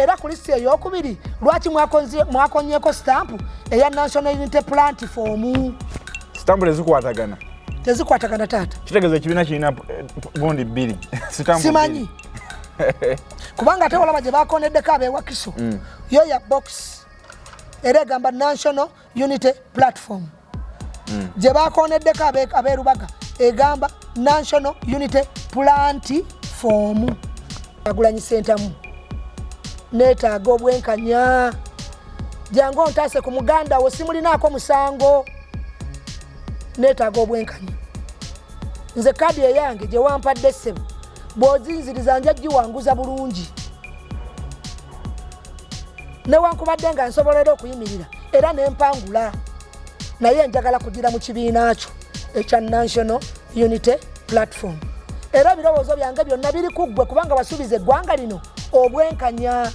Era ku lisiti eyokubiri lwaki mwakonyeko sitampu eya National Unity Platform? Sitampu tezikwatagana. Tezikwatagana taata. Kitegeeza ekibiina kirina gundi bbiri. Simanyi kubanga ate olaba gye bakoneddeko abewakiso yo ya box era egamba National Unity Platform. Gye bakoneddeko abeerubaga egamba National Unity Platform. Kyagulanyi Ssentamu, neetaaga obwenkanya, jangu ontaase ku muganda wo, simulinaako musango, neetaaga obwenkanya. Nze kaadi eyange gye wampadde ssebo, bw'ozinziriza nja giwanguza bulungi, newankubadde nga nsobola era okuyimirira era nempangula, naye njagala kugira mu kibiina kyo ekya National Unity Platform. Era ebirowoozo byange byonna biri ku ggwe, kubanga wasuubiza eggwanga lino obwenkanya.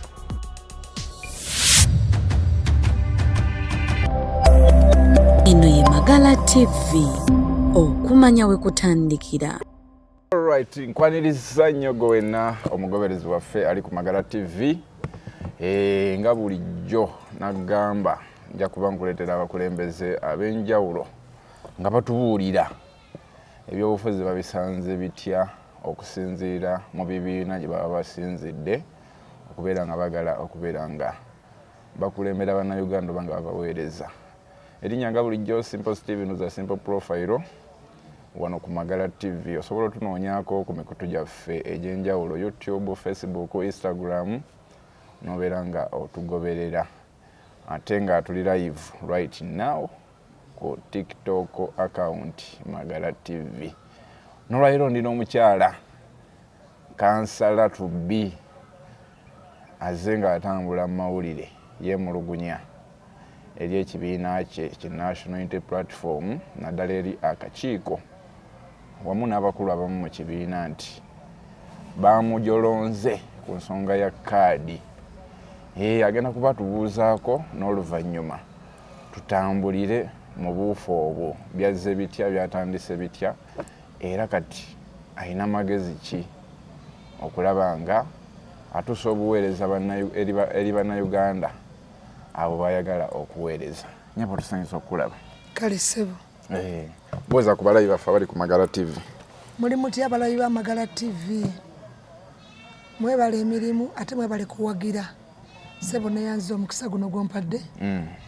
Eno ye Magala TV, okumanya we kutandikira. Alright, nkwaniriza nnyo gwe wenna omugoberezi waffe ali ku Magala TV. Nga bulijjo nagamba nja kuba nkuleetera abakulembeze ab'enjawulo nga batubuulira ebyobufuzi babisanze bitya okusinziira mu bibiina gye baba basinzidde okubeera nga bagala okubeera nga bakulembera Bannayuganda oba nga babaweereza. Erinnya nga bulijjo Simple Steven za Simple Profile wano ku Magala TV. Osobola otunoonyaako ku mikutu gyaffe egy'enjawulo, YouTube, Facebook, Instagram, n'obeera nga otugoberera. Ate nga tuli live right now ku TikTok account Magala TV. N'olwaleero ndi n'omukyala kansala to be, azze ng'atambula mu mawulire yeemulugunya eri ekibiina kye ki National Unity Platform, naddala eri akakiiko wamu n'abakulu abamu mu kibiina nti bamujolonze ku nsonga ya kaadi. Agenda kuba tubuuzaako n'oluvannyuma tutambulire mu buufu obwo, byazze bitya, byatandise bitya, era kati alina magezi ki okulaba nga atuusa obuweereza eri Bannayuganda abo bayagala okuweereza. Nyabo, tusanyusa okukulaba. Kale ssebo. Buuza ku balabi baffe abali ku Magala TV. Muli mutya abalabi ba Magala TV? Mwebale emirimu ate mwebale kuwagira. Ssebo, neyanziza omukisa guno gwompadde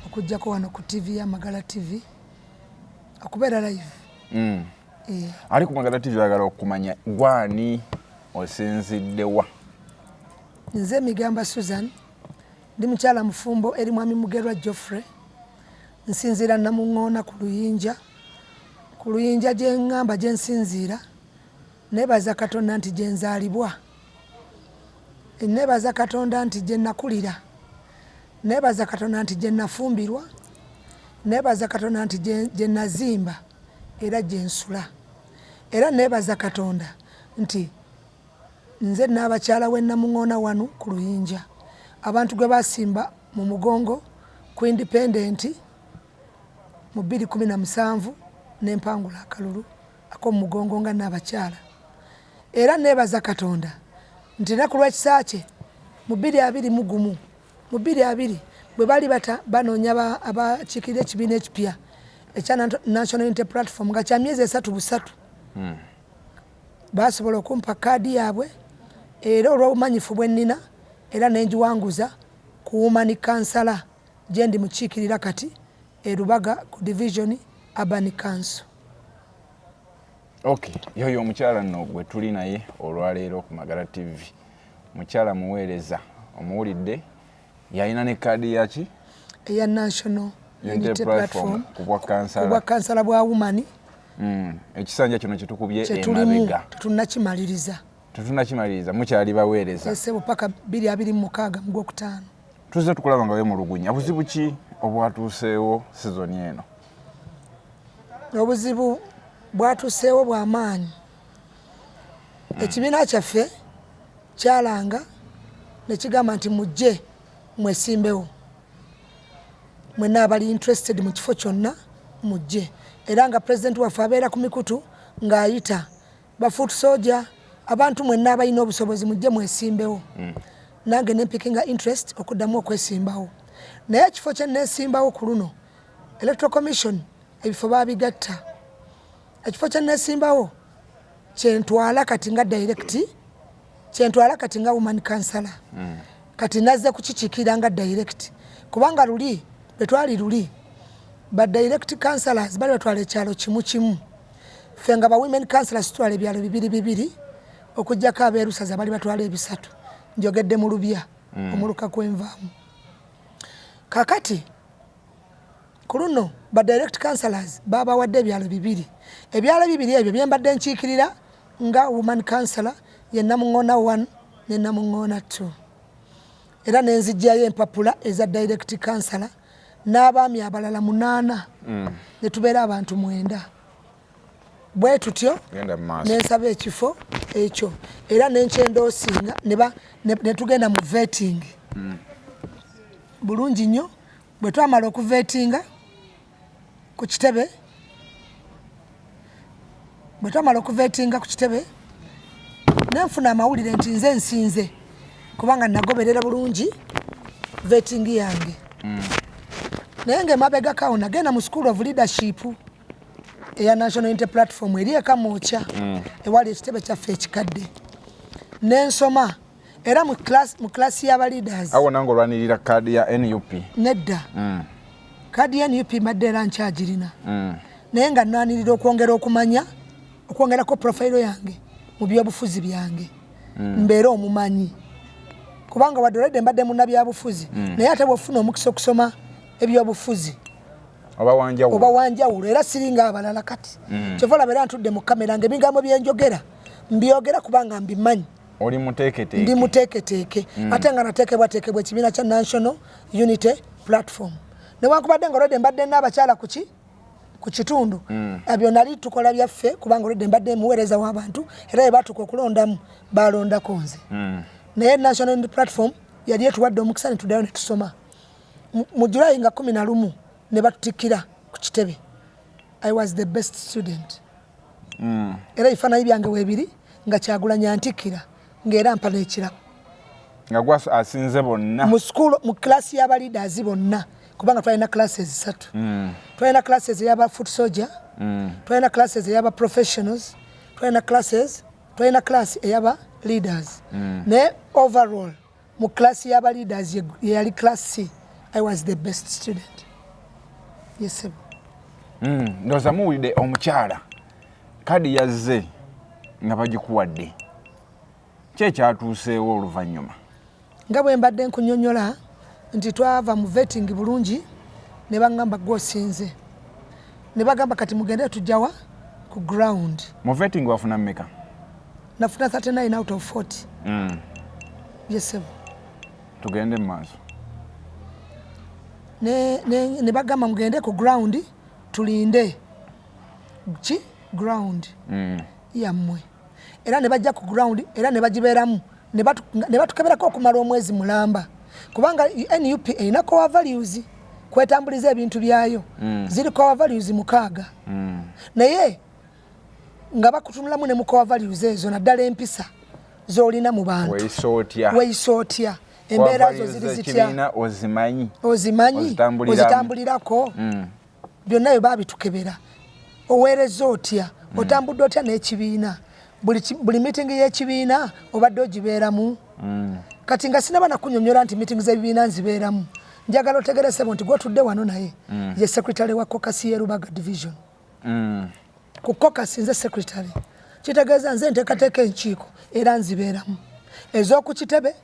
okugjako wano ku TV ya Magala TV okubeera live. Ali ku Magala TV ayagala okumanya gwani, osinziddewa? Nze Migamba Susan, ndi mukyala mufumbo eri mwami Mugerwa Geoffrey. Nsinziira Namuŋŋoona ku Luyinja. Ku Luyinja gye ŋŋamba gye nsinziira. Neebaza Katonda nti gye nzaalibwa, neebaza Katonda nti gye nakulira, neebaza Katonda nti gye nafumbirwa, neebaza Katonda nti gye nazimba era gye nsula, era neebaza Katonda nti nze n'abakyala w'e Namuŋŋoona wano ku Luyinja, abantu gwe basimba mu mugongo ku independent mu 2017 nempangula akalulu ak'omu mugongo nga n'abakyala. Era neebaza Katonda nti naku lw'ekisa kye mu 2021, mu 20 bwe baali bata banoonya abakiikirira ekibiina ekipya ekya National Unity Platform nga kya myezi 3 busatu, basobola okumpa kaadi yaabwe, era olw'obumanyifu bwe nnina era nengiwanguza ku woman kansala gye ndi mukiikirira kati e Rubaga ku division Urban Council. Okay, yoyo omukyala nno gwe tuli naye olwaleero ku Magala TV, mukyala muweereza, omuwulidde, yalina ne kaadi yaki? Eya National Unity Platform ku bwa kansala. Ku bwa kansala bwa woman. Ekisanja kino kyetukubye kyetulimu emabega. Tetunnakimaliriza. Tetunnakimaliriza, mukyali baweereza. Esebo, paka 2026 mu Gwokutaano. Tuzze tukulaba nga weemulugunya. Buzibu ki obwatuuseewo sizoni eno? Obuzibu bwatuuseewo bw'amaanyi. Ekibiina kyaffe kyalanga ne kigamba nti mujje mwesimbewo mwenna abali interested mu kifo kyonna, mujje. Era nga pulezidenti waffe abeera ku mikutu ng'ayita ba foot soldier, abantu mwenna abalina obusobozi mujje mwesimbewo. Nange nempickinga interest okuddamu okwesimbawo, naye ekifo kye neesimbawo ku luno, Electoral Commission ebifo babigatta. Ekifo kye neesimbawo kyentwala kati nga direct, kyentwala kati nga woman councillor. Kati nazze kukikiikirira nga direct, kubanga luli betwali luli ba direct councillors bali batwala ekyalo kimu kimu. Ffe nga ba women councillors tutwala ebyalo bibiri bibiri, okugjako abeerusaza bali batwala ebisatu. Njogedde mu lubya. Omuluka kwenvaamu. Kakati ku luno ba direct councillors babawadde ebyalo bibiri. Ebyalo bibiri ebyo byembadde nkiikirira nga woman councillor ye Namuŋoona 1 ne Namuŋoona 2, era nenzijjayo empapula eza direct councillor n'abaami abalala munaana. Ne tubeera abantu mwenda bwe tutyo. Nensaba ekifo ekyo era nenkyendorsinga, netugenda mu vetting. Bulungi nnyo. Bwe twamala okuvettinga ku kitebe, bwe twamala okuvettinga ku kitebe, nenfuna amawulire nti nze nsinze, kubanga nagoberera bulungi vetting yange. Naye nga emabegakawo nagenda mu School of Leadership eya National Unity Platform eri eKamwokya, ewali ekitebe kyaffe ekikadde, nensoma era mu class y'aba leaders. Awo nange olwanirira kaadi ya NUP? Nedda. Kaadi ya NUP mbadde era nkyagirina, naye nga nwanirira okwongera okumanya, okwongerako profile yange mu byobufuzi byange, mbeere omumanyi, kubanga wadde olwedde mbadde munnabyabufuzi, naye ate bwofuna omukisa okusoma ebyobufuzi oba wanjawulo, era siringa abalala kati. Kyova olaba era ntudde mu kamera nga ebigambo byenjogera mbyogera kubanga mbimanyi. Oli muteeketeeke. Ndi muteeketeeke, ate nga nateekebwateekebwa ekibiina kya National Unity Platform, newankubadde nga olwedde mbadde n'abakyala kuki ku kitundu. Ebyo nali tukola byaffe, kubanga olwedde mbadde muweereza w'abantu, era bwe batuuka okulondamu balondako nze. Naye National Unity Platform yali etuwadde omukisa ne tuddayo ne tusoma mu Julayi nga 11 ne batutikkira ku kitebe. I was the best student. Era ebifaananyi byange weebiri nga Kyagulanya ntikkira, ng'era mpa n'ekirabo. Nga gwa asinze bonna? Mu school, mu class y'aba leaders bonna, kubanga twalina classes satu. Twalina classes ey'aba foot soldier, twalina classes ey'aba professionals, twalina classes, twalina class ey'aba leaders. Naye overall mu class y'aba leaders yeyali class C, I was the best student. Yes. Ndowooza muwulidde omukyala. Kadi yazze nga bagikuwadde, ki ekyatuuseewo oluvannyuma? Nga bwe mbadde nkunyonyola nti twava mu vetting bulungi, ne baŋŋamba gwosinze, ne bagamba kati mugende tujjawa ku ground. Mu vetting wafuna mmeka? Nafuna 39 out of 40. Yes. Tugende mu maaso. Ne bagamba mugende ku ground tulinde ki ground yammwe, era ne bajja ku ground era ne bagibeeramu ne batukeberako okumala omwezi mulamba, kubanga NUP erina core values kwetambuliza ebintu byayo. Ziri core values 6. Naye nga bakutunulamu ne mu core values ezo, naddala empisa z'olina mu bantu. Weeyisa otya, embeera zo ziri zitya? Ozimanyi? Ozimanyi, ozitambulirako. Byonna bye babitukebera, oweereza otya, otambudde otya n'ekibiina, buli meeting y'ekibiina obadde ogibeeramu. Kati nga sinaba nakunyonyola nti meeting z'ebibiina nzibeeramu, njagala otegere sebo nti gwotudde wano naye ye secretary wa caucus ye Rubaga Division. Ku caucus nze secretary, kitegeeza nze nteekateeka enkiiko era nzibeeramu ez'oku kitebe,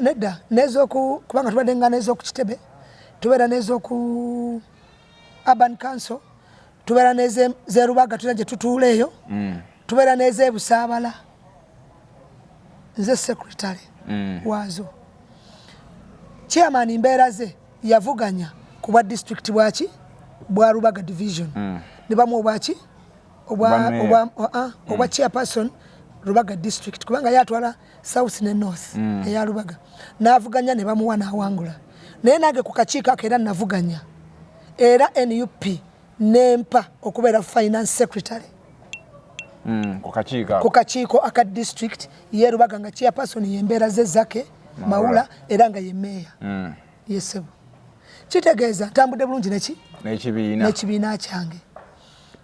nedda, nezoku, kubanga tubadde nga nez'oku kitebe, tubeera nez'oku urban council, tubeera nezerubaga, tulina gye tutuula eyo. Tubeera nezebusaabala, nze secretary waazo. Chairman mbeera ze yavuganya ku bwa district bwaki bwa Rubaga Division, ne bamuwa obwaki obwa chairperson Rubaga District, kubanga yatwala south ne north eya Rubaga, n'avuganya ne bamuwa n'awangula. Naye nange ku kakiiko ako era navuganya, era NUP nempa okubeera finance secretary. Ku kakiiko aka district ye Rubaga, nga chairperson y'embeera ze Zake Mawula, era nga ye meeya. Yesebo, kitegeeza ntambudde bulungi neki n'ekibiina kyange.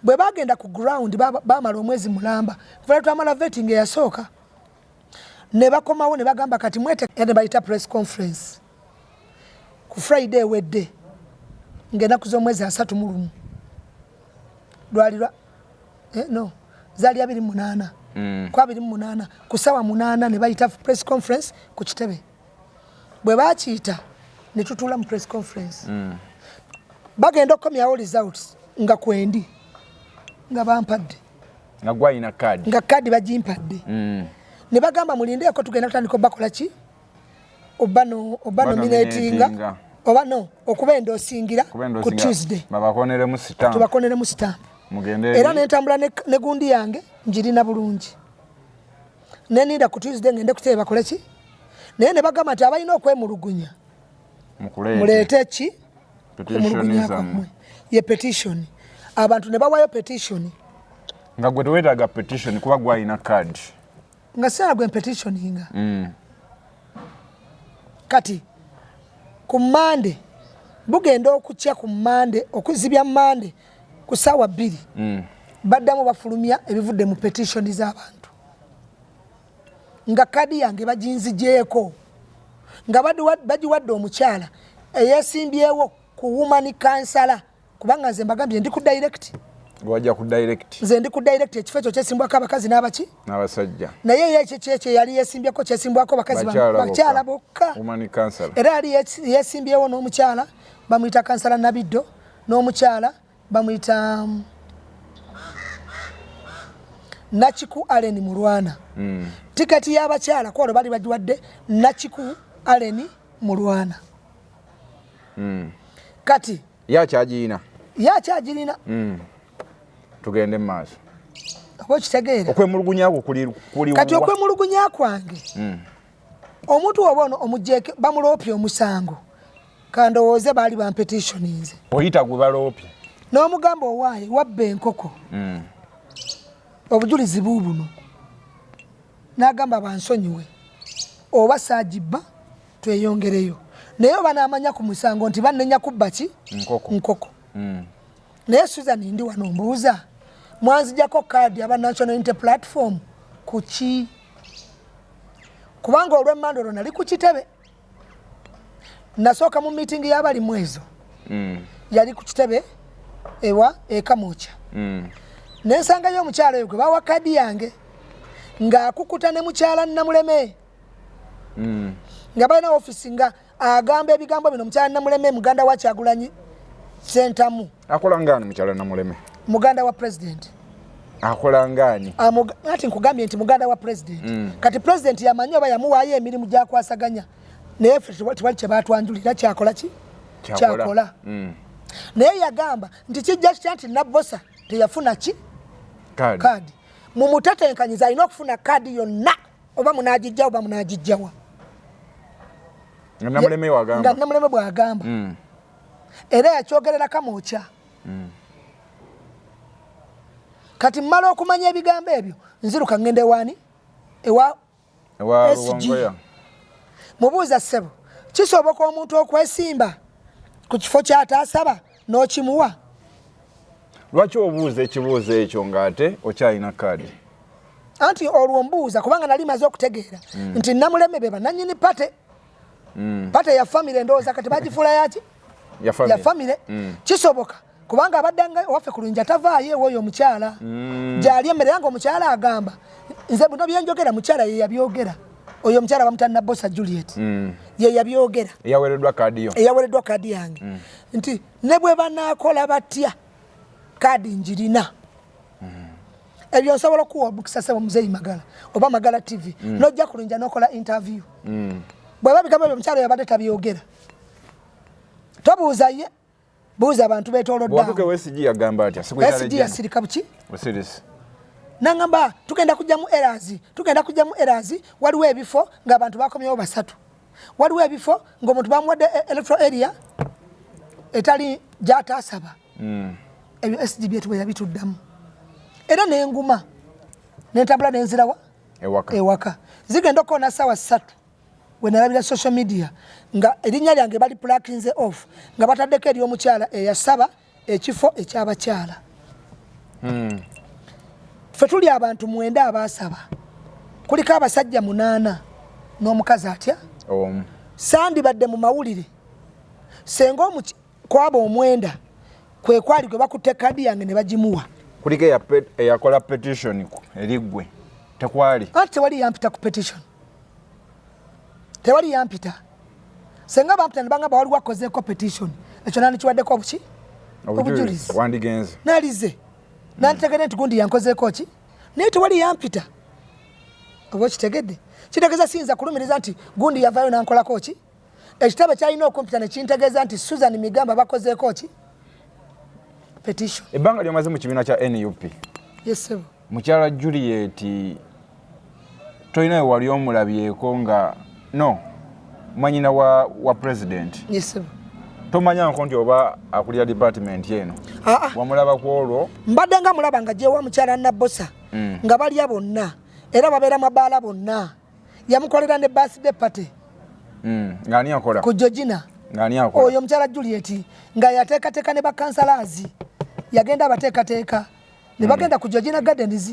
Bwe bagenda ku ground, bamala omwezi mulamba kuva twamala vetting eyasooka, ne bakomawo ne bagamba kati mwete, ne bayita press conference ku Friday ewedde, ng'ennaku z'omwezi 31, lwali lwa no, zaali 28. Ku 28 ku ssaawa 8 ne bayita press conference ku kitebe. Bwe bakiyita ne tutuula mu press conference. Bagenda okukomyawo results nga kwendi, nga bampadde. Nga gwalina kaadi. Nga kaadi bagimpadde. Ne bagamba mulindeeko, tugenda kutandika obakola ki, oba no oba nominatinga oba no okuba endorsingira ku Tuesday. Babakoneremu stamp. Tubakoneremu stamp. Mugende. Era nentambula ne gundi yange njirina bulungi, neninda ku Tuesday ngende kutebe bakole ki, naye ne bagamba nti abalina okwemulugunya muleete ki okwemulugunya kwammwe, ye petition. Abantu ne bawayo petition. Nga gwe tewetaaga petition kuba gwalina kaadi. Nga sina gwe petitioninga. Kati ku Mande, bugenda okukya ku Mande, okuzibya Mande ku ssaawa 2, baddamu bafulumya ebivudde mu petition z'abantu, nga kaadi yange baginzigyeko, nga bagiwadde omukyala eyesimbyewo ku woman kansala, kubanga nze mbagambye ndi ku direct. Wajja ku direct. Nze ndi ku direct. Ekifo ekyo kyesimbwako abakazi n'abaki? N'abasajja. Naye ye ekyo kyekyo yali yesimbyeko, kyesimbwako bakazi, bakyala bokka. Era yali yesimbyewo n'omukyala bamuyita kansala Nabiddo, n'omukyala bamuyita Nakiku Allen Mulwana. Tiketi y'abakyala kwolwo bali bagiwadde Nakiku Allen Mulwana. Kati Yakyagirina. Yakyagirina. Tugende mu maaso. Oba okitegeera? Okwemulugunya kwo kuli Kati okwemulugunya kwange, omuntu woba ono omujeke bamuloopye omusango, kandowooze baali bampetitioninze. Oyita gwe baloopye. N'omugamba owaaye wabba enkoko, obujulizi buubuno, n'agamba bansonyiwe oba saagibba tweyongereyo, naye oba n'amanya ku musango nti bannenya kubba ki? Nkoko. Naye Susan, ndi wano mbuuza, mwanzijako kaadi aba National Unity Platform ku ki? Kubanga olw'emmanda olwo nali ku kitebe, nasooka mu meeting y'abalimu ezo. Yali ku kitebe ewa ekamwokya. Nensangayo omukyala oyo gwe bawa kaadi yange ng'akukuta ne mukyala Namuleme, nga balina ofisi, nga agamba ebigambo bino mukyala Namuleme, muganda wa Kyagulanyi Sentamu. Akola ngaani mukyala Namuleme? Muganda wa president. Akola ngaani? Ati nkugambye nti muganda wa president. Kati president yamanyi oba yamuwaayo emirimu gyakwasaganya, naye ffe tewali kyebatwanjulira kyakola ki kyakola. Naye yagamba nti kijja kitya nti Nabbosa teyafuna ki kaadi, mumutetenkanyiza alina okufuna kaadi yonna, oba munagijjawo oba munagijjawa. Nga Namuleme wagamba. Nga Namuleme bwagamba. Era yakyogerera Kamwokya. Kati mmala okumanya ebigambo ebyo, nziruka ngenda ewaani, ewa SG, mubuuza, ssebo, kisoboka omuntu okwesimba ku kifo kyataasaba n'okimuwa? Lwaki obuuza ekibuuzo ekyo ng'ate okyalina kaadi? Anti olwo mbuuza kubanga nali maze okutegeera nti Namuleme be bananyini party. Party ya famire, endowooza kati bagifuula yaki? Ya famire. Kisoboka kubanga abadde nga waffe ku Luyinja tavaayo ewoyo omukyala gyali emmere, era nga omukyala agamba nze buno byenjogera mukyala ye yabyogera. Oyo omukyala bamuta Nabosa Juliet, ye yabyogera. Eyawereddwa kaadi yo. Eyawereddwa kaadi yange, nti ne bwe banaakola batya kaadi njirina. Ebyo nsobola okuwa omukisa, sebo Muzeyi Magala oba Magala TV, nojja kulunja nokola interview. Bweba bigambo ebyo omukyala yabadde tabyogera, tobuuza ye, buuza abantu betolodde. SG yagamba atya? SG yasirika buki nangamba tugenda kujjamu errors, tugenda kujjamu errors. Waliwo ebifo ng'abantu bakomyewo basatu, waliwo ebifo ng'omuntu bamuwadde electoral area etali gyataasaba. Ebyo SG byetu bwe yabituddamu era nenguma. Nentambula nenzirawa Ewaka. Ewaka. Zigenda okukoona 3:00 wenalabira social media nga erinnya lyange bali pluckinze off, nga bataddeko ery'omukyala eyasaba ekifo ekyabakyala. Ffe tuli abantu 9 abaasaba, kuliko abasajja 8 n'omukazi atya Omu. Sandibadde mu mawulire senga kwabo 9 kwe kwali gwe bakutte kaadi yange ne bagimuwa. Kuliko eyakola petition eriggwe tekwali. Anti tewali yampita ku petition, tewali yampita. Senga bampita ne bangamba waliwo akozeeko petition, ekyo nandikiwaddeko obuki? Obujulizi. Wandigenze. Nalize nanditegedde nti gundi yankozeeko ki, naye tewali yampita. Oba okitegedde, kitegeeza siyinza kulumiriza nti gundi yavaayo nankolako ki. Ekitabo kyalina okumpita ne kintegeeza nti Susan Migamba bakozeeko ki petition. Ebbanga lyomaze mu kibiina kya NUP. Yes, sir. Mukyala Juliet tolina we wali omulabyeko nga no mwanyina wa president. Yes, sir. Tomanya nko nti oba akulira department eno. Wamulaba ku olwo? Mbadde nga mulaba nga gyewa mukyala Nabbosa. Nga balya bonna era babeera mabaala bonna. Yamukolera ne birthday party. Ng'ani akola? Ku Georgina. Ng'ani akola? Oyo mukyala Juliet nga yateekateeka ne bakansalazi. Yagenda abateekateeka. Ne bagenda ku Georgina Gardens.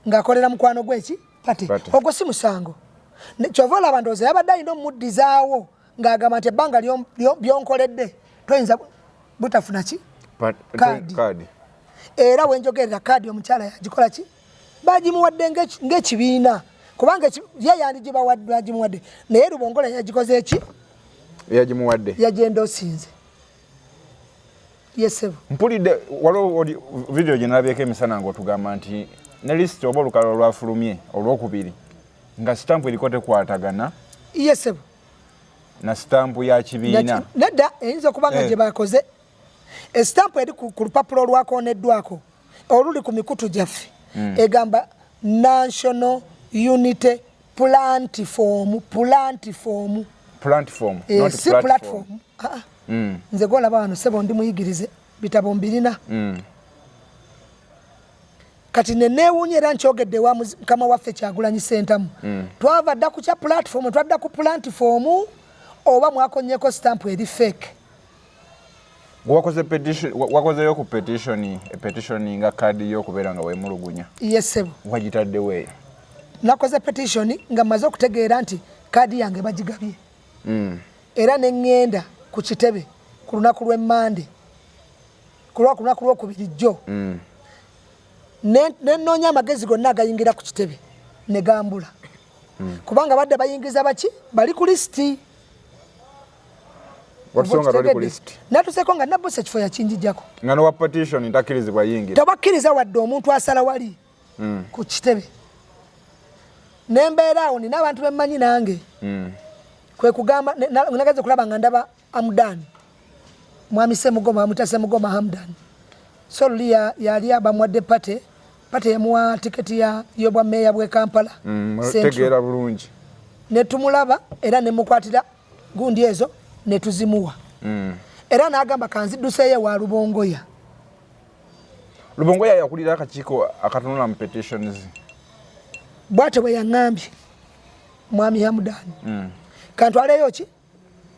Ng'akolera mukwano gwe ki? Party. Party. Ogwo si musango. Kyova olaba ndowooza yabadde alina omuddizaawo ng'agamba nti ebbanga byonkoledde toyinza butafuna ki? Kaadi. Kaadi. Era we njogerera kaadi omukyala yagikola ki? Bagimuwadde ng'ekibiina. Kubanga ye yandigibawadde, bagimuwadde. Naye Rubongola yagikoze ki? Yagimuwadde. Yagyendoosinze. Yes, sir. Mpulidde waliwo video gye nalabyeko emisana ng'otugamba nti ne list oba olukalala olwafulumye olwokubiri nga sitampu eriko tekwatagana. Yes, sir. Na sitampu ya kibiina. Nedda, eyinza okuba nga gye bakoze. Esitampu eri ku lupapula olwakoneddwako oluli ku mikutu gyaffe. Egamba National Unity Platform, platform. Platform, not si platform. platform. Nze gw'olaba wano ssebo ndi muyigirize, bitabo mbirina. Kati ne neewuunya era nkyogedde ewa mukama waffe Kyagulanyi Ssentamu. Twava dda ku kya platform, twadda ku platform oba mwakonyeeko stamp eri fake. Wakoze petition, wakozeyo ku petition, petition nga kaadi y'okubeera nga weemulugunya. Yes, ssebo. Wagitaddewo eyo? Nakoze petition nga mmaze okutegeera nti kaadi yange bagigabye. Era ne ŋŋenda ku kitebe ku lunaku lw'Emmande, ku lunaku lw'okubiri jjo. Ne nnoonya amagezi gonna agayingira ku kitebe ne gambula. Kubanga badde bayingiza baki? Bali ku lisiti. Watusonga toli ku list. Natuseeko nga Nabbosa ekifo yakinjijjako. Nga n'owa petition takkirizibwa yingira. Tebakkiriza wadde omuntu asala wali ku kitebe. Ne mbeera awo nina abantu be mmanyi nange. Kwe kugamba, nagaze okulaba nga ndaba Hamdan. Mwami Ssemugoma, bamuyita Ssemugoma Hamdan. So luli yali bamuwadde party, party yamuwa tiketi y'obwa meeya bw'e Kampala. Central. Tegeera bulungi. Ne tumulaba era ne mukwatira gundi ezo ne tuzimuwa. Era n'agamba kanzidduseeyo ewa Rubongoya. Rubongoya yakulira akakiiko akatunula mu petitions. Bw'atyo bwe yaŋŋambye Mwami Hamdan. Kantwaleyo ki?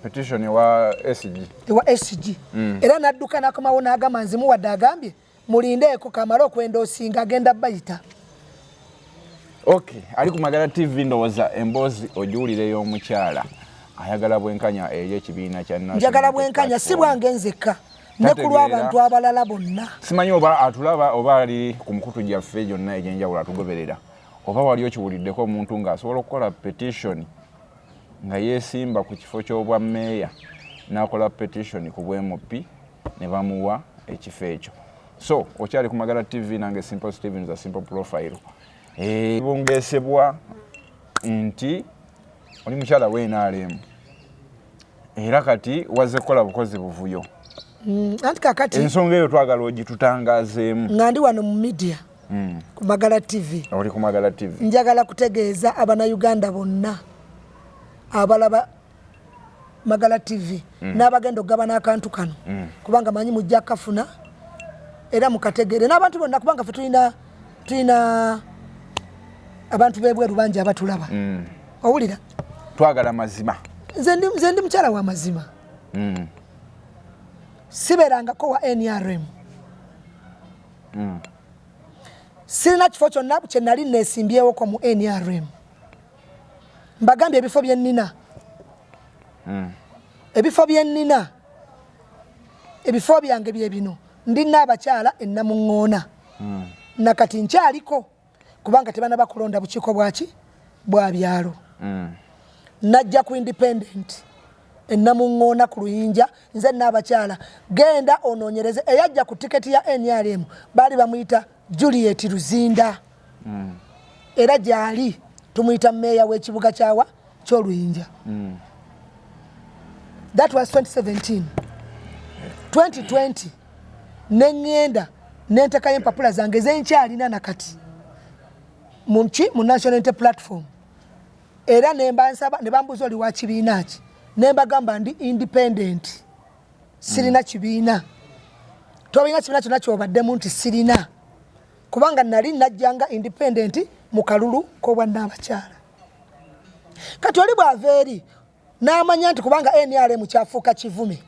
Petition ewa SG. Ewa SG. Era n'adduka n'akomawo n'agamba nzimuwadde agambye mulindeeko kamale okwendoosinga agenda bayita. Okay, ali ku Magala TV ndowooza emboozi ogiwulira ey'omukyala ayagala bwenkanya eri ekibiina kya National Njagala bwenkanya, si Platform. bwange nzekka, ne ku Tategeera. lw'abantu abalala bonna. Simanyi oba atulaba oba ali ku mukutu gyaffe gyonna egy'enjawulo atugoberera. Oba wali okiwuliddeko omuntu ng'asobola okukola petition nga yeesimba ku kifo ky'obwa mmeeya n'akola petition ku bwa MP ne bamuwa ekifo ekyo. So okyali ku Magala TV nange Simple Stevens, a Simple Profile. Bungesebwa nti oli mukyala wa NRM era kati wazze kukola bukozi buvuyo. Anti kakati ensonga eyo twagala ogitutangaazeemu. Nga ndi wano mu media, ku Magala TV. Oli ku Magala TV. Njagala kutegeeza Abannayuganda bonna abalaba Magala TV n'abagenda okugabana akantu kano, kubanga manyi mujja kafuna era mukategeere n'abantu bonna, kubanga ffe tulina Abantu b'ebweru bangi abatulaba. Owulira? Twagala mazima. Nze ndi mukyala wa mazima. Sibeerangako wa NRM. Sirina kifo kyonna kye nali neesimbyewoko mu NRM. Mbagambye ebifo bye nnina. Ebifo bye nnina, ebifo byange bye bino: ndina abakyala enamuŋŋoona, nakati nkyaliko kubanga tebanaba kulonda bukiiko bwaki bwa byalo. Najja ku independent enamuŋŋoona ku Luyinja, nze n'abakyala. Genda onoonyereze, eyajja ku tiketi ya NRM baali bamuyita Juliet Luzinda, era gyali tumuyita meeya w'ekibuga kyawa ky'Oluyinja. That was 2017. 2020 neŋŋenda nentekayo empapula zange zenkyalina nakati muki mu National Unity Platform, era nembansaba ne bambuuza, "Oli wa kibiina ki?" Nembagamba, "Ndi independent, sirina kibiina." "Tolina kibiina kyonna kyobaddemu?" Nti, "Sirina," kubanga nali najjanga independent mu kalulu k'obwannaabakyala. Kati oli bw'ava eri n'amanya nti kubanga NRM kyafuuka kivume,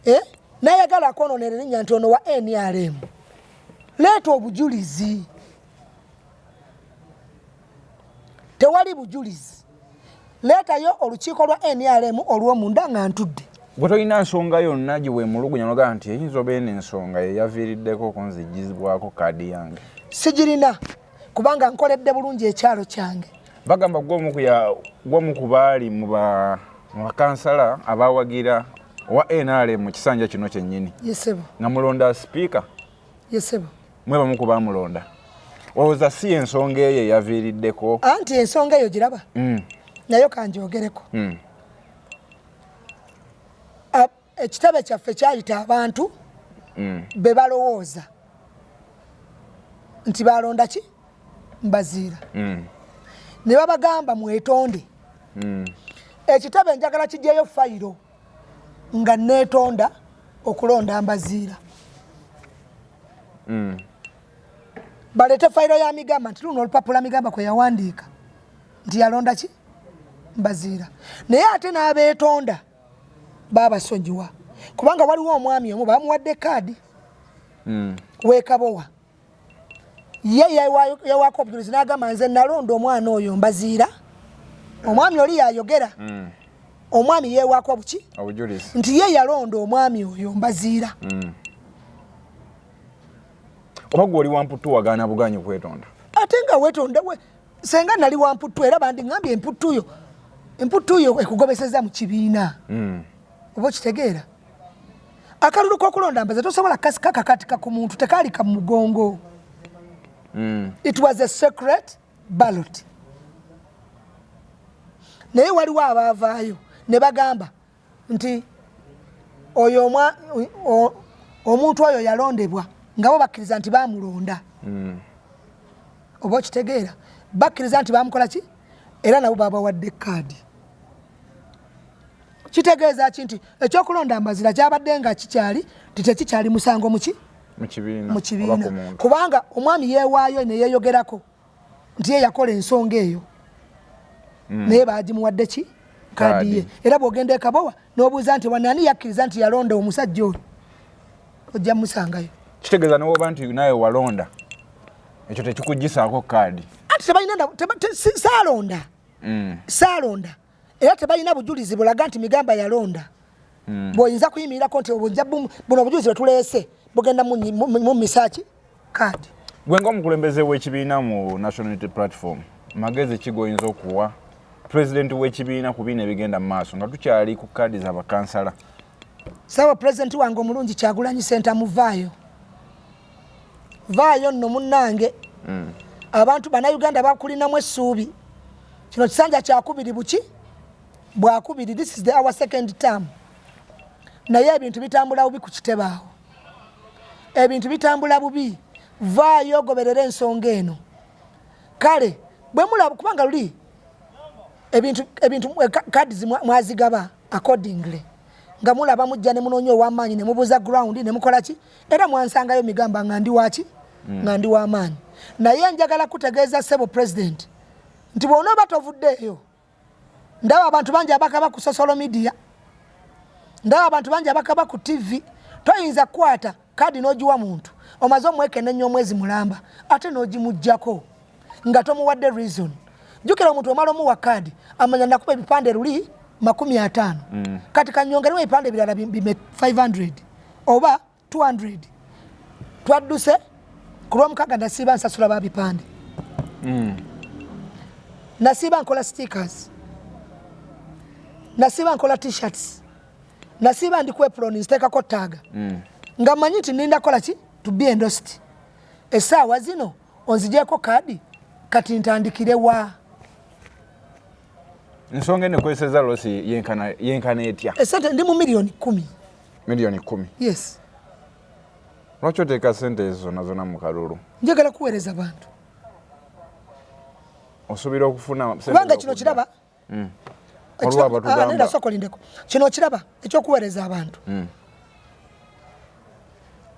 eh? Nayagala akwononera erinnya nti ono wa NRM. Leeta obujulizi. Tewali bujulizi. Leetayo olukiiko lwa NRM olw'omunda nga ntudde. Gwe tolina nsonga yonna gye weemulugunya nogaa nti eyinza oba eno ensonga yeyaviiriddeko okunzigizibwako kaadi yange? Sigirina, kubanga nkoledde bulungi ekyalo kyange. Bagamba gwomu ku baali mu bakansala abawagira owa NRM mu kisanja kino kyennyini. Yes ssebo. Nga mulonda sipiika. Yes ssebo. Mwe bamu ku bamulonda. Olowooza si ensonga eyo eyaviiriddeko? Anti ensonga eyo giraba, nayo kanjogereko. Ekitebe kyaffe kyayita abantu be balowooza nti balonda ki Mbaziira, ne babagamba, "Mwetonde." Ekitebe njagala kijjeyo fayiro nga neetonda okulonda Mbaziira. Baleete fayiro ya Migamba nti luno olupapula Migamba kwe yawandiika nti yalonda ki Mbaziira. Naye ate n'abeetonda babasonyiwa, kubanga waliwo omwami omu bamuwadde kaadi wekabowa, ye yawaako obujulizi n'agamba, "Nze nalonda omwana oyo Mbaziira." Omwami oli yayogera. Omwami yewaako obuki? Obujulizi. Nti ye yalonda omwami oyo Mbaziira. Oba gwe oli wamputtu, wagaana buganyi kwetonda? Ate nga wetonda we senga nali wamputtu, era bandiŋambye emputtu yo, emputtu yo ekugobeseza mu kibiina. Oba okitegeera, akalulu k'okulonda Mbaze tosobola kakakatika ku muntu, tekaalika mu mugongo. It was a secret ballot, naye waliwo abaavaayo ne bagamba nti oyo omuntu oyo yalondebwa, nga bo bakkiriza nti bamulonda. Oba okitegeera, bakkiriza nti bamukola ki, era nabo babawadde kaadi. Kitegeeza ki? Nti ekyokulonda Mbazira kyabadde nga kikyali ti tekikyali musango muki? Mu kibiina. Mu Oba kibiina. Ku muntu. Kubanga omwami yeewaayo ne yeeyogerako nti ye yakola ensonga eyo, naye bagimuwadde ki? Kaadi ye. Kaadi. Era bw'ogenda ekabowa n'obuuza nti wanani yakkiriza nti yalonda omusajja oyo, ojja musangayo. Kitegeeza newoba nti nawe walonda, ekyo tekikugisaako kaadi? Anti tebalina saalonda. Saalonda, era tebalina bujulizi bulaga nti Migamba yalonda. Bw'oyinza kuyimirirako nti buno obujulizi bwetuleese bugenda mumisaaki kaadi. Gwe ng'omukulembeze w'ekibiina mu National Unity Platform, magezi ki g'oyinza okuwa pulezidenti w'ekibiina ku biina ebigenda mu maaso nga tukyali ku kaadi z'abakansala? Saawa pulezidenti wange omulungi Kyagulanyi Sentamu, vaayo, vaayo nno munnange. Abantu Bannayuganda bakulinamu essuubi. Kino kisanja kyakubiri, buki bwakubiri. This is our second term, naye ebintu bitambula bubi ku kitebe awo, ebintu bitambula bubi. Vaayo ogoberere ensonga eno. Kale bwe mulaba, kubanga luli ebintu kadi mwazigaba accordingly nga mulaba, mujja ne munoonya ow'amaanyi ne mubuuza ground ne mukola ki, era mwansangayo Migamba nga ndi waki. Nga ndi w'amaanyi, naye njagala kutegeeza, ssebo president, nti bw'onooba tovuddeeyo, ndaba abantu bangi abakaba ku social media, ndaba abantu bangi abakaba ku TV. Toyinza kukwata kaadi n'ogiwa muntu omaze omwekenenya omwezi mulamba, ate n'ogimugjako nga tomuwadde reason. Jjukira, omuntu omala omuwa kaadi, amanya nakuba ebipande luli 50. Kati kanyongeremu ebipande ebirala bime 500 oba 200. Twadduse ku Lwomukaaga, nasiiba nsasula ba bipande. Nasiiba nkola stickers, nasiiba nkola T-shirts, nasiiba ndi ku apron nziteekako tag. Nga mmanyi nti ninda kola ki to be endorsed. Essaawa zino onzigyeko kaadi, kati ntandikire wa? Ensonga eno ekozeseza loss yenkana etya? Esente ndi mu miliyoni 10. Miliyoni 10? Yes. Lwaki oteeka sente ezo zonna zonna mu kalulu? Njagala kuweereza bantu. Osuubira okufuna? Kubanga kino kiraba sooka olindeko. Kino kiraba ekyokuweereza abantu.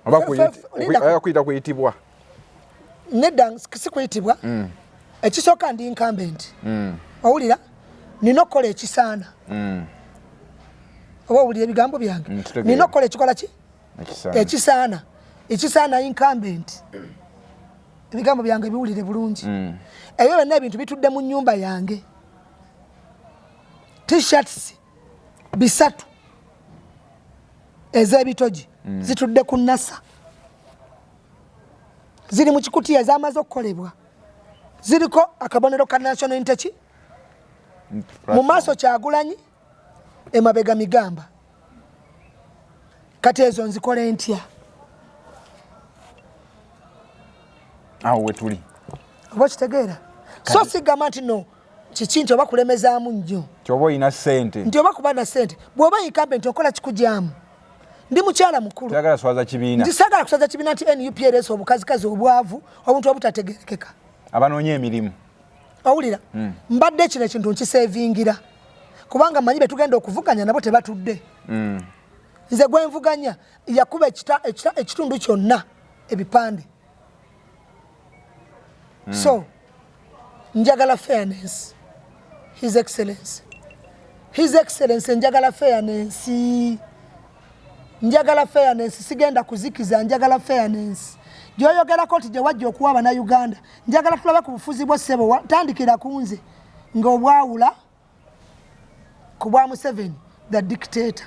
Oba kuyita kuyitibwa? Nedda, si kuyitibwa. Ekisooka, ndi incumbent. Owulira, nina okukola ekisaana. Oba owulira ebigambo byange? Nina okukola ekikola ki ekisaana, ekisaana incumbent. Ebigambo byange biwulire bulungi. Ebyo byonna ebintu bitudde mu nyumba yange. T-shirts 300 ez'ebitogi zitudde ku nasa, ziri mu kikutiya, zamaze okukolebwa, ziriko akabonero ka National Unity mu maaso, Kyagulanyi emabega, migamba. Kati ezo nzikole ntya? Awo wetuli. Oba okitegeera? So sigamba nti no kiki nti oba kulemezaamu nnyo. Kyoba olina sente. Nti oba kuba na sente, bw'oba incumbent nti okola kikugyamu. Ndi mukyala mukulu. Sagala swaza kibiina. Nti sagala kuswaza kibiina nti NUP ereese obukazikazi, obwavu, obuntu obutategerekeka. Abanoonya emirimu. Owulira? Mbadde kino ekintu nkisevingira kubanga manyi betugenda okuvuganya nabo tebatudde. Nze gwenvuganya yakuba ekitundu kyonna ebipande. So njagala fairness, His Excellence, His Excellence, njagala fairness, njagala fairness. Sigenda kuzikiza, njagala fairness gyoyogerako nti gyewajja okuwa Abanauganda. Njagala tulabe ku bufuzi bwo, ssebo. Tandikira ku nze ng'obwawula ku bwa Museveni the dictator.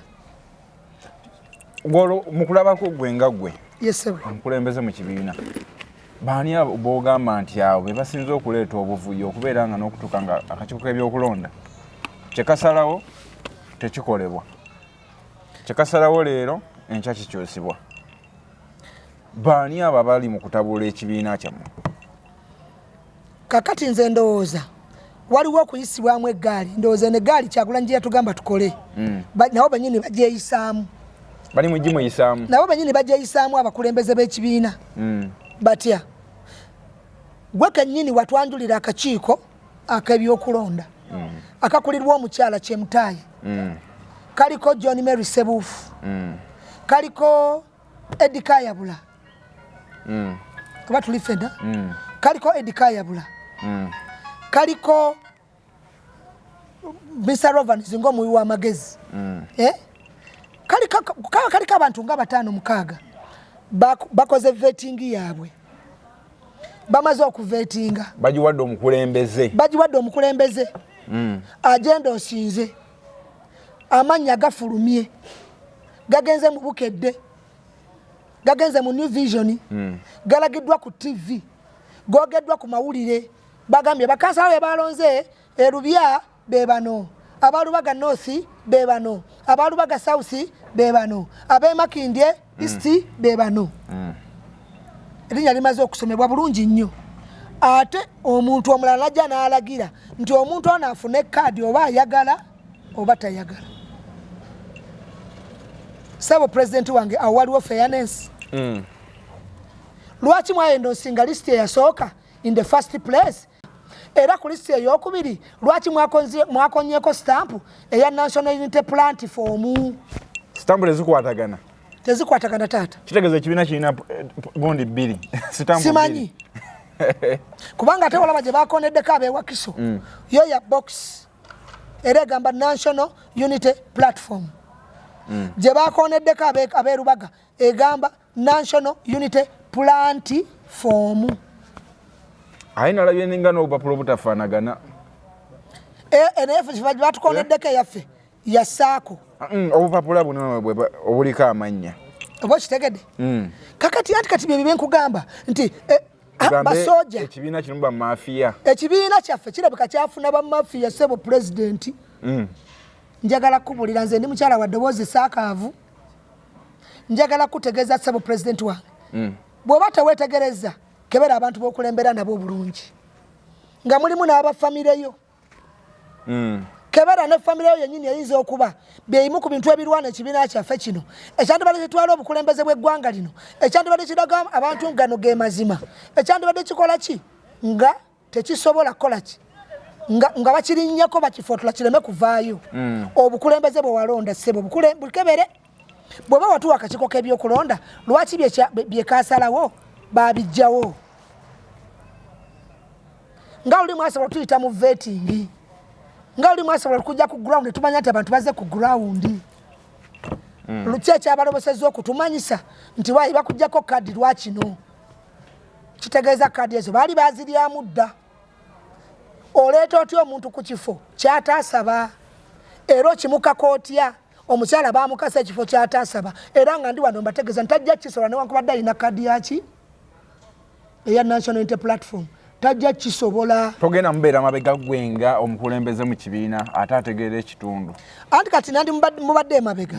Mukulabako gwe nga gwe omukulembeze mu kibiina, baani bogamba nti abo be basinze okuleeta obuvuyo, okubeera nga n'okutuuka nga akakiiko k'ebyokulonda kyekasalawo tekikolebwa, kyekasalawo leero enkya kikyusibwa? Baani abo abali mu kutabula ekibiina kyammwe? Kakati nze ndowooza waliwo okuyisibwamu eggaali. Ndowooza eno eggaali Kyagulanyi gye yatugamba tukole. Nabo benyini bagyeyisaamu. Bali mugimuyisaamu. Nabo benyini bagyeyisaamu, abakulembeze b'ekibiina. Batya? Gwe kennyini watwanjulira akakiiko ak'ebyokulonda akakulirwa omukyala Kyemutaayi. Kaliko John Mary Sebuufu. Kaliko Edi Kayabula. Oba tuli fena. Kaliko Edi Kayabula. Kaliko Mr Rovans ngaomuwi w'amagezi. Eh? Kaliko abantu nga bataano mukaaga bakoze vetting yaabwe, bamaze okuvetinga. Bagiwadde omukulembeze. Bagiwadde omukulembeze. Agenda osinze amannya gafulumye, gagenze mu Bukedde, gagenze mu New Vision. Galagiddwa ku TV, gogeddwa ku mawulire. Bagambye bakansala be balonze erubya be bano, abalubaga North be bano, abalubaga South be bano, abemakindye East be bano. Erinnya limaze okusomebwa bulungi nnyo, ate omuntu omulala najja n'alagira nti omuntu ono afune kaadi, oba ayagala oba tayagala. Sabo pulezidenti wange, awo waliwo fairness? Lwaki mwayenda osinga lisiti eyasooka in the first place? Era ku lisiti eyokubiri lwaki mwakonyeko stampu eya National Unity Platform? Sitampu tezikwatagana. Tezikwatagana taata. Kitegeeza ekibiina kirina gundi bbiri. Simanyi kubanga ate walaba gye bakoneddeko abewakiso yo ya box era egamba National Unity Platform. Gye bakoneddeko abeerubaga egamba National Unity Platform. Aye nalabye ninga n'obupapula obutafaanagana. Naye batukoneddeko eyaffe ya saako. Obupapula buno obuliko amannya. Oba okitegedde? Kakati anti kati bye byenkugamba nti basoja ekibiina kirimu bamafiya. Ekibiina kyaffe kirabika kyafuna bamafiya ssebo pulezidenti. Njagala kubulira nze ndi mukyala wa ddoboozi saakaavu. Njagala kutegeeza ssebo pulezidenti wange. Bw'oba teweetegereza kebera abantu b'okulembera nabo obulungi nga mulimu n'abafamireyo. Kebera ne famire yo yennyini eyinza okuba byeyimu ku bintu ebirwana ekibiina kyaffe kino ekyandibadde kitwala obukulembeze bw'eggwanga lino, ekyandibadde kiraga abantu gano ge mazima, ekyandibadde kikola ki nga tekisobola kukola ki nga bakirinnyako bakifotola kireme kuvaayo. Obukulembeze bwe walonda ssebo bukebere. Bw'oba watuwa akakiiko k'ebyokulonda lwaki bye kaasalawo baabijjawo? Nga oli mwasobola tuyita mu vetting, nga oli mwasobola okujja ku ground tumanya nti abantu bazze ku ground. Luki ekyabalobosezza okutumanyisa nti waayi bakuggyako kaadi lwakino? Kitegeeza kaadi ezo baali baaziryamu dda. Oleeta otya omuntu ku kifo ky'ataasaba era okimukaka otya? Omukyala baamukasa ekifo ky'ataasaba era nga ndi wano mbategeeza nti tajja kisobola newankubadde alina kaadi yaki eya National Unity Platform, tajja kisobola. Togenda mubeera mabega gwe nga omukulembeze mu kibiina ate ategeera ekitundu. Anti kati nandi mubadde emabega.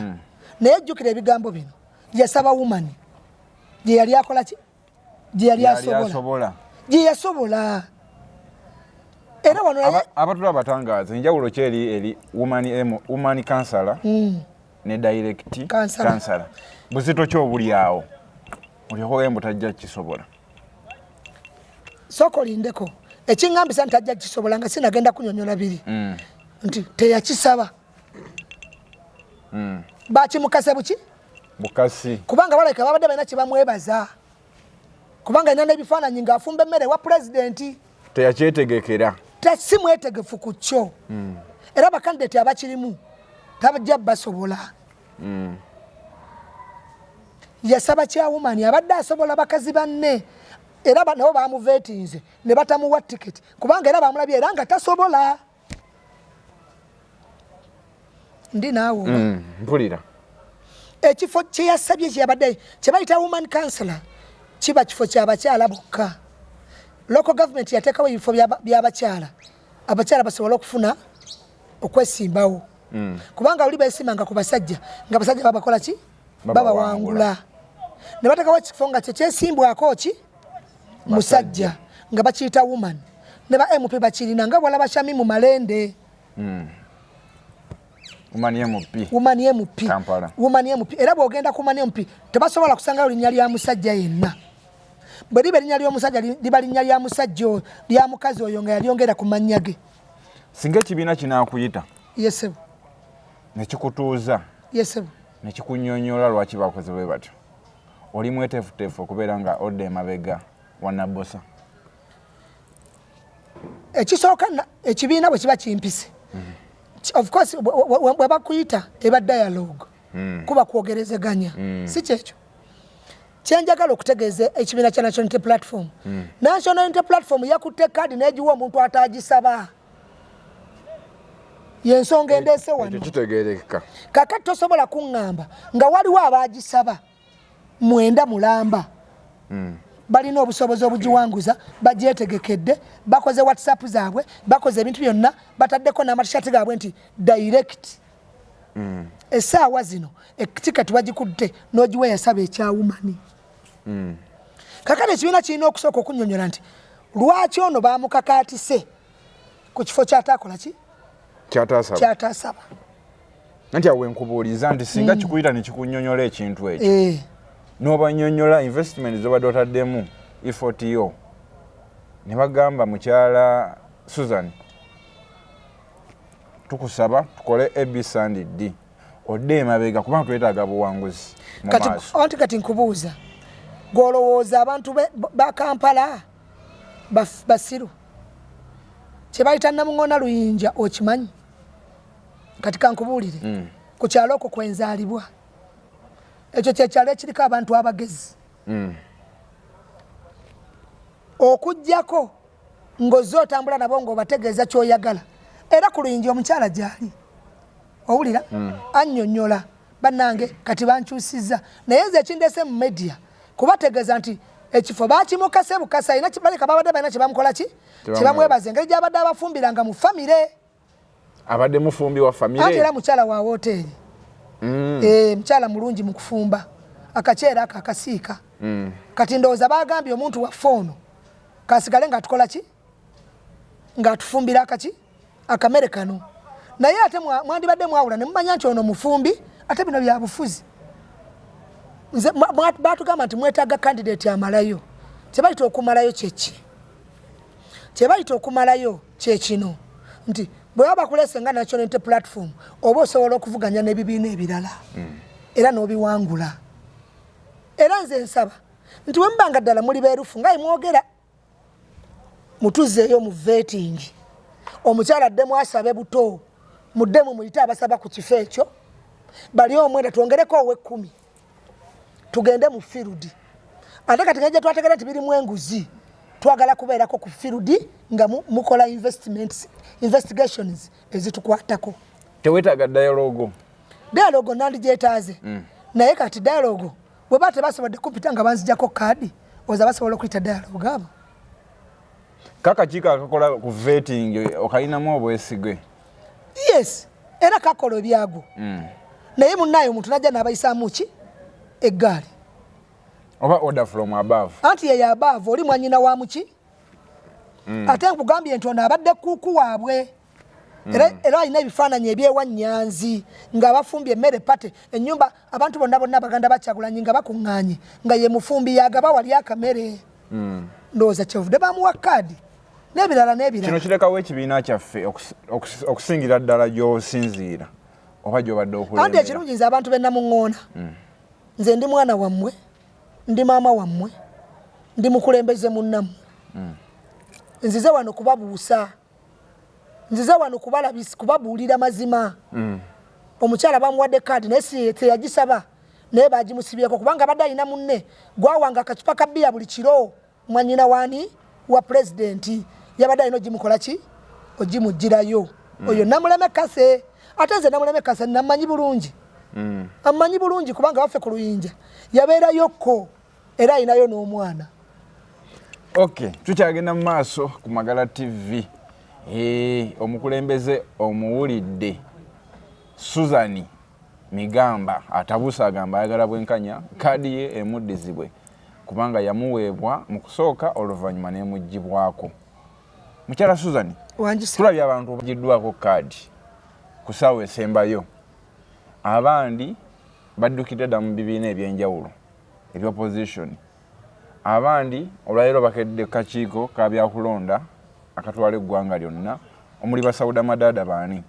Naye jjukira ebigambo bino yasaba woman gye yali akola ki gye yali asobola gye yasobola. Era wano abatula abatangaaza enjawulo ki eri woman councillor ne direct councillor? Buzito ki obuli awo? Olyoka mbu tajja kisobola. Sooka olindeko. Ekiŋŋambisa nti tajja kisobola nga sinagenda kunyonyola biri nti teyakisaba. Bakimukase buki? Bukasi. Kubanga balabika babadde balina kye bamwebaza. Kubanga alina n'ebifaananyi ng'afumba emmere wa pulezidenti. Teyakyetegekera. Si mwetegefu ku kyo. Era bakandidati abakirimu tabajja basobola. Yasaba kyawumani abadde asobola bakazi banne era nabo bamuvetinze ne batamuwa tiketi kubanga era bamulabye era nga tasobola. Ndi naawe mpulira. Ekifo kye yasabye kye yabadde kye bayita woman councillor kiba kifo ky'abakyala bokka. Local government yateekawo ebifo by'abakyala abakyala basobole okufuna okwesimbawo. Kubanga oli beesimbanga ku basajja nga abasajja babakola ki? Babawangula. Ne bateekawo ekifo nga kye kyesimbwako ki? Musajja nga bakiyita woman. Ne ba MP bakirina nga bw'olaba Shamimu Malende. Woman MP. Woman MP. Kampala. Woman MP. Era bw'ogenda ku woman MP tebasobola kusangayo linnya lya musajja yenna. Bwe liba erinnya ly'omusajja liba linnya lya musajja lya mukazi oyo nga yalyongera ku mannya ge. Singa ekibiina kinaakuyita. Yesebo. Ne kikutuuza. Yesebo. Ne kikunyonnyola lwaki bakoze bwe batyo. Oli mweteefuteefu okubeera nga odda emabega wa Nabbosa. Ekisooka ekibiina bwe kiba kimpise. Of course bwe bakuyita eba dialogue. Kuba kwogerezeganya. Si kyekyo. Kyenjagala okutegeeza ekibiina kya National Unity Platform. National Unity Platform yakutte kaadi n'egiwa omuntu ataagisaba. Y'ensonga endeese wano. Ekyo kitegeerekeka. Kaakati tosobola kuŋŋamba nga waliwo abaagisaba 9 mulamba. Balina obusobozi obugiwanguza, bagyetegekedde, bakoze WhatsApp zaabwe, bakoze ebintu byonna, bataddeko n'amatishaati gaabwe nti direct. Essaawa zino etiketi wagikutte n'ogiwa eyasaba ekyawumani. Kaakati ekibiina kirina okusooka okunnyonnyola nti lwaki ono baamukakaatise ku kifo ky'ataakola ki? Ky'ataasaba. Anti awo nkubuuliza nti singa kikuyita ne kikunnyonnyola ekintu ekyo n'obannyonnyola investment z'obadde otaddemu effort yo ne bagamba mukyala Susan tukusaba tukole A, B, C and D. Odde emabega kubanga twetaaga buwanguzi mu maaso. Anti kati nkubuuza, gw'olowooza abantu ba Kampala basiru? Kye bayita Namuŋoona Luyinja okimanyi? Kati kankubuulire, ku kyalo okwo kwenzaalibwa, ekyo kyekyalo ekiriko abantu abagezi. Okuggyako ng'ozze otambula nabo ng'obategeeza ky'oyagala, era ku Luyinja omukyala gy'ali, owulira annyonnyola, bannange kati bankyusizza. Naye nze ekindese mu media kubategeeza nti ekifo bakimukase bukasa, alina baleka babadde balina kyebamukola ki kyebamwebaza engeri gy'abadde abafumbiranga mu famire. Abadde mufumbi wa famire? Anti era mukyala wa woteeri. Mukyala mulungi mu kufumba akaceera ako akasiika. Kati ndowooza bagambye omuntu waffe ono kasigale ng'atukola ki, ng'atufumbira akaki akamere kano. Naye ate mwandibadde mwawula ne mumanya nti ono mufumbi, ate bino bya bufuzi. Nze batugamba nti mwetaaga candidate amalayo. Kyebayita okumalayo kyeki? Kyebayita okumalayo kyekino nti bwe baba bakulese nga National Unity Platform, oba osobola okuvuganya n'ebibiina ebirala era n'obiwangula. Era nze nsaba nti bwe mubanga ddala muli beerufu nga mwogera, mutuzeeyo mu vetting, omukyala addemu asabe buto, muddemu muyite abasaba ku kifo ekyo bali omwenda, twongereko ow'ekkumi, tugende mu field. Ate kati ngejja twategera nti birimu enguzi, twagala kubeerako ku field nga mukola investigations ezitukwatako. Tewetaaga dialogue? Dialogue nandigyetaaze, naye kati dialogue bwe ba tebasobodde kumpita nga banzijako kaadi, oza basobola okuyita dialogue abo? Kakakiiko akakola ku vetting okalinamu obwesige? Yes, era kakola ebyago. Naye munnaye omuntu najja n'abayisaamu ki eggaali. Oba order from above. Anti yeyo above oli mwanyina wa muki. Ate nkugambye nti ono abadde kuuku waabwe. Era alina ebifaananyi ebyewannyanzi nga bafumbye emmere pate ennyumba, abantu bonna bonna abaganda bakyagulanyi nga bakuŋŋaanye, nga ye mufumbi yagaba wali akamere. Ndowooza kyevudde bamuwa kaadi n'ebirala n'ebirala. Kino kirekawo ekibiina kyaffe okusingira ddala gy'osinziira oba gy'obadde Anti okulembera. Ekirungi nze abantu bennamuŋŋoona, nze ndi mwana wammwe, ndi maama wammwe, ndi mukulembeze munnammwe. Nzize wano kubabuusa, nzize wano kubabuulira mazima. Omukyala bamuwadde kaadi naye si teyagisaba, naye bagimusibyeko kubanga abadde alina munne gwawanga akacupa ka bbiya buli kiro, mwanyina wani wa pulezidenti, yabadde alina ogimukola ki, ogimugirayo. Oyo Namuleme Kase. Ate nze Namuleme Kase namanyi bulungi, amanyi bulungi kubanga waffe ku Luyinja yabeerayokko, era alinayo n'omwana. Ok, tukyagenda mu maaso ku Magala TV. Omukulembeze omuwulidde Susan Migamba atabuuse, agamba ayagala bwenkanya, kaadi ye emuddizibwe kubanga yamuweebwa mu kusooka oluvannyuma n'emuggyibwako. Mukyala Susan, tulabye abantu bagiddwako kaadi ku ssaawa esembayo, abandi baddukidde dda mu bibiina ebyenjawulo ebya opposition, abandi olwaleero bakedde kakiiko ka byakulonda akatwala eggwanga lyonna omuli basauda Madaada baani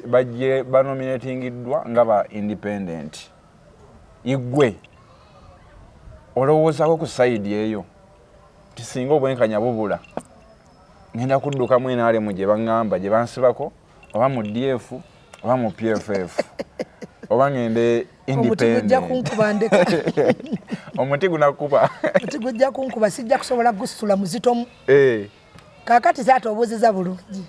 bajje banominatingiddwa nga ba independent. Igwe olowoozaako ku side eyo nti singa obwenkanya bubula, ngenda kuddukamu NRM gye baŋŋamba gye bansibako, oba mu DF oba mu PFF, oba ngende Omuti gujja kunkuba, ndeka. Omuti gunakuba. Omuti gujja kunkuba, sijja kusobola gusitula muzitomu. Kaakati taata obuuziza bulungi.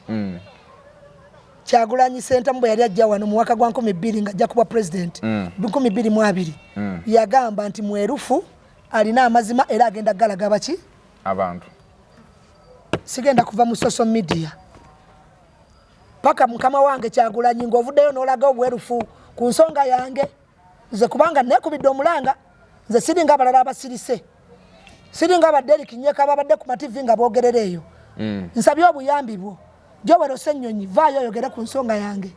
Kyagulanyi Sentamu bwe yali ajja wano mu mwaka gwa 2000 nga ajja kuba pulezidenti, 2020, yagamba nti mwerufu, alina amazima era agenda galaga baki? Abantu. Sigenda kuva mu social media paka mukama wange Kyagulanyi ng'ovuddeyo n'olaga obwerufu ku nsonga yange nze, kubanga neekubidde omulanga. Nze siringa abalala abasirise, siringa abadde Kinyeka babadde ku mativi nga boogerera eyo. Nsabye obuyambi bwo, Joel Ssenyonyi, vaayo oyogere ku nsonga yange.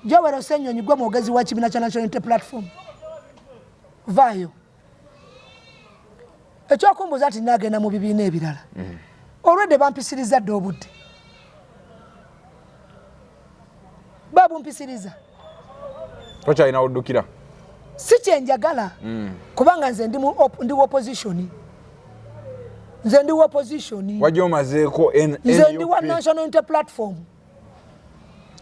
Joel Ssenyonyi, gwe mwogezi wa kibiina kya National Unity Platform, vaayo. Ekyokumbuuza nti naagenda mu bibiina ebirala, olwedde bampisiriza dde obudde, babumpisiriza. Tokyalina woddukira. Si kyenjagala, kubanga nze ndi opposition, nze ndi opposition. Wajja omazeeko. Nze ndi wa National Unity Platform.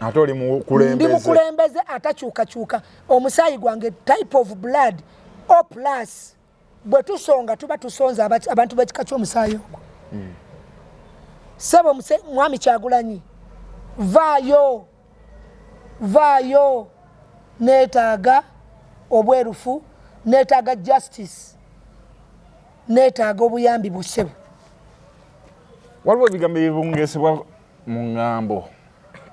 Ate oli Ndi mukulembeze. Mukulembeze atakyukakyuka. Omusaayi gwange type of blood O plus. Bwe tusonga tuba tusonza abantu b'ekika ky'omusaayi ogwo. Sebo mwami Kyagulanyi, vaayo, vaayo. Neetaaga obwerufu, neetaaga justice, neetaaga obuyambi bwo, ssebo. Waliwo ebigambo ebibungesebwa mu ŋŋambo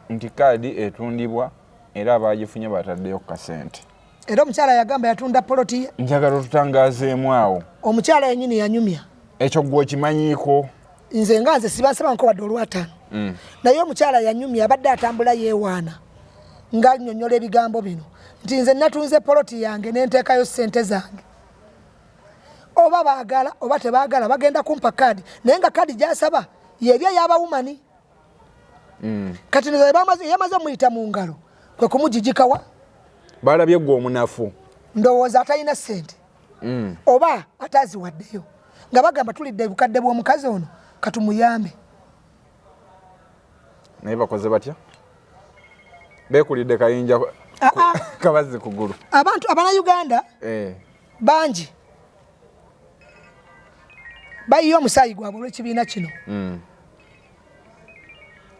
nti kaadi etundibwa era abagifunye bataddeyo ku kasente. Era omukyala yagamba yatunda poloti ye. Njagala otutangazeemu awo. Omukyala yenyini yanyumya. Ekyo gwe okimanyiiko? Nze nga nze sibansaba nko wadde olwataano, naye omukyala yanyumya, abadde atambula yeewaana nga nnyonnyola ebigambo bino nti nze natunze poloti yange nenteekayo ssente zange, oba baagala oba tebaagala bagenda kumpa kaadi, naye nga kaadi gyasaba yeri ey'abawumani. Kati nze yamaze omuyita mu ngalo kwe kumugigikawa. Balabye gwe omunafu. Ndowooza atalina ssente oba ataziwaddeyo, nga bagamba tulidde bukadde bw'omukazi ono, katumuyambe. Naye bakoze batya? Beekulidde kayinja Ah, ah. kabazzi kugulu. Abantu abanauganda bangi bayiye omusaayi gwabwe olw'ekibiina kino.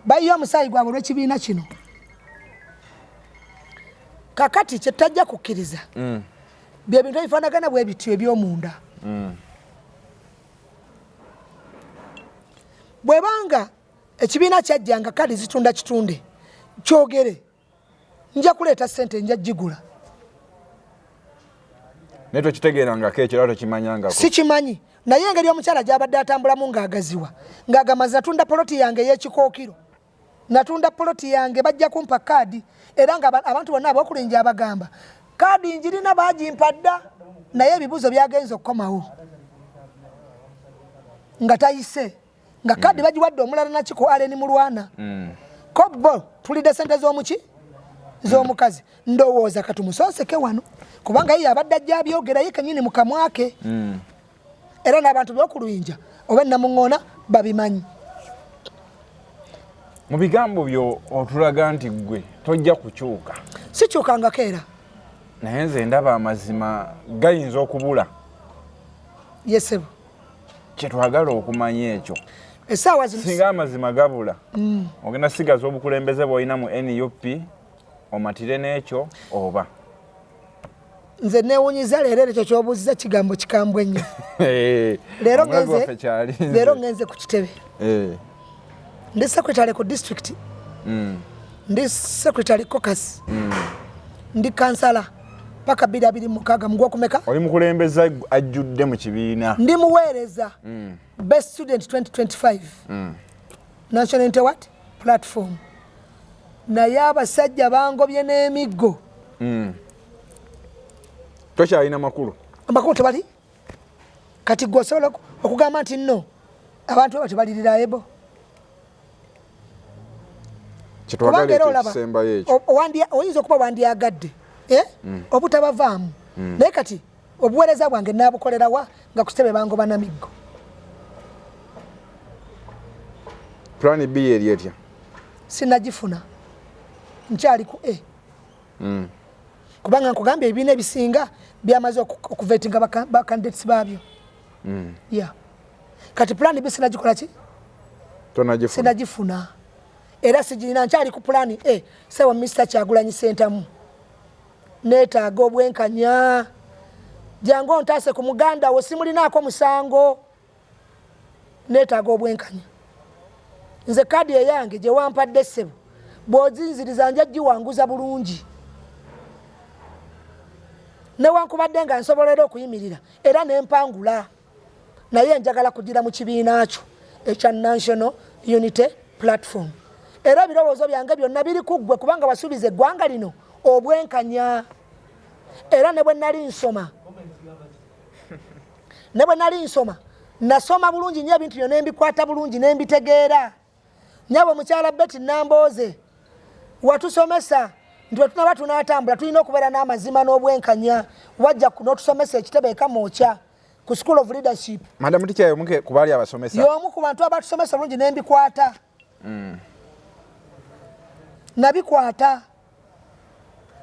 Bayiye omusaayi gwabwe olw'ekibiina kino. Kakati kyetutajja kukkiriza byebintu ebifaanagana bwe bityo ebyomunda. Bwebanga ekibiina kyajjanga kadi zitunda kitunde, kyogere, nja kuleeta sente, nja gigula. Naye tokitegeerangako ekyo era tokimanyangako? Sikimanyi, naye engeri omukyala gyabadde atambulamu ng'agaziwa ng'agamba nze natunda poloti yange ey'ekikookiro, natunda poloti yange, bajja kumpa kaadi, era nga abantu bonna abokulinja abagamba kaadi njirina, bagimpa dda, naye ebibuuzo byagenza okukomawo nga tayise, nga kaadi bagiwadde omulala nakiko Aleni Mulwana. Ko bo tulidde sente z'omuki z'omukazi. Ndowooza katumusonseke wano kubanga ye abadde ajja abyogera ye kenyini mu kamwa ke, era n'abantu b'okuluyinja oba enamuŋŋoona babimanyi. Mu bigambo byo otulaga nti gwe tojja kukyuka. Sikyukangako era. Naye nze ndaba amazima gayinza okubula. Yesebo. Kyetwagala okumanya ekyo. Essaawa zino Singa amazima gabula, ogenda sigaza obukulembeze bw'olina mu NUP, omatire n'ekyo oba? Nze newunyiza leero ekyo kyobuuziza, kigambo kikambwe nnyo. Leero Omulabi waffe kyalinze. Leero ngenze ku kitebe. Ndi secretary ku district, ndi secretary caucus, ndi kansala paka 2026 mu gwokumeka. Oli mukulembeze ajjudde mu kibiina. Ndi muweereza, best student 2025, National Unity what Platform, naye abasajja bangobye n'emiggo. Tokyalina makulu. Amakulu tebali. Kati gwe osobola okugamba nti nno abantu abo tebalirira ebo? Kyetwagala Kubanga era ekyo olaba ekisembayo ekyo. Oyinza okuba wandyagadde, eh? Obutabavaamu, naye kati obuweereza bwange naabukolerawa nga ku kitebe bangoba na miggo? Plan B eri etya? Sinagifuna, nkyali ku A. Kubanga nkugambye ebibiina ebisinga byamaze okuvetinga bacandidates baabyo. Ya, kati plan B sinagikola ki? Tonagifuna. Sinagifuna era sigirina, nkyali ku plan A. Sewa Mr Kyagulanyi Sentamu, neetaaga obwenkanya, jangu ontaase ku muganda wo, simulinaako musango, neetaaga obwenkanya. Nze kaadi eyange gye wampadde, ssebo, bw'ozinziriza nja giwanguza bulungi, newankubadde nga nsobola era okuyimirira era nempangula, naye njagala kugira mu kibiina kyo ekya National Unity Platform. Era ebirowoozo byange byonna biri ku ggwe, kubanga wasuubiza eggwanga lino obwenkanya. Era ne bwe nali nsoma nasoma bulungi nnyo ebintu byonna, embikwata bulungi nembitegeera. Nyabo mukyala Betty Nambooze, watusomesa nti Nti bwe tunaba tunaatambula tulina okubeera n'amazima n'obwenkanya. Wajja n'otusomesa ekitebe ekamwokya ku School of Leadership. Madam Teacher y'omu ku baali abasomesa. Y'omu ku bantu abatusomesa bulungi n'embikwata. Nabikwata.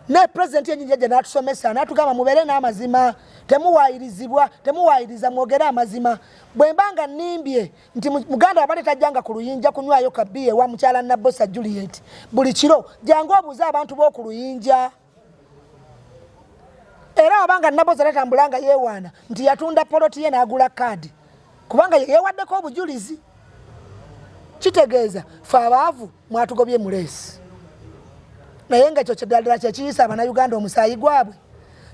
Ne president yenyini yajja n'atusomesa n'atugamba mubeere n'amazima, temuwaayirizibwa, temuwaayiriza, mwogere amazima. Bwe mba nga nnimbye nti muganda abadde tajjanga ku luyinja kunywayo kabiya ewa mukyala Nabbosa Juliet buli kiro, jangu obuuze abantu b'oku luyinja. Era wabanga Nabbosa tatambula nga yeewaana nti yatunda poloti ye n'agula kaadi, kubanga ye yeewaddeko obujulizi. Kitegeeza ffe abaavu mwatugobye muleesi. Naye nga ekyo kyeddala kyekiyisa Abannayuganda omusaayi gwabwe,